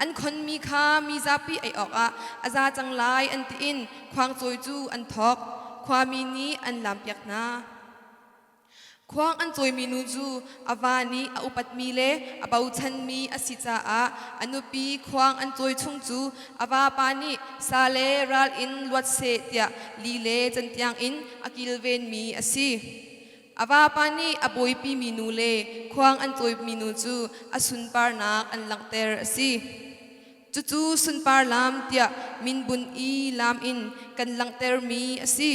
An khonmi kha mi zapi ei awkah a za cang lai an ti in khuangcawi cu an thawk. Khuami nih an lampiak hna. Khuang an cawimi nu cu a va nih a upatmi le a bochanmi a si caah a nupi khuang an cawi chung cu a vapa nih sa le ral in luat seh tiah li le cantiang in a kilvenmi a si. A vapa nih a bawipimi nu le khuang an cawimi nu cu a sunparnak an langhter a si. Cucu sunpar lam tiah minbunh i lam in kan langhtermi a si.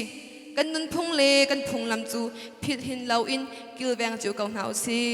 Kan nunphung le kan phunglam cu philh hin loin kilveng cio ko hna u sih.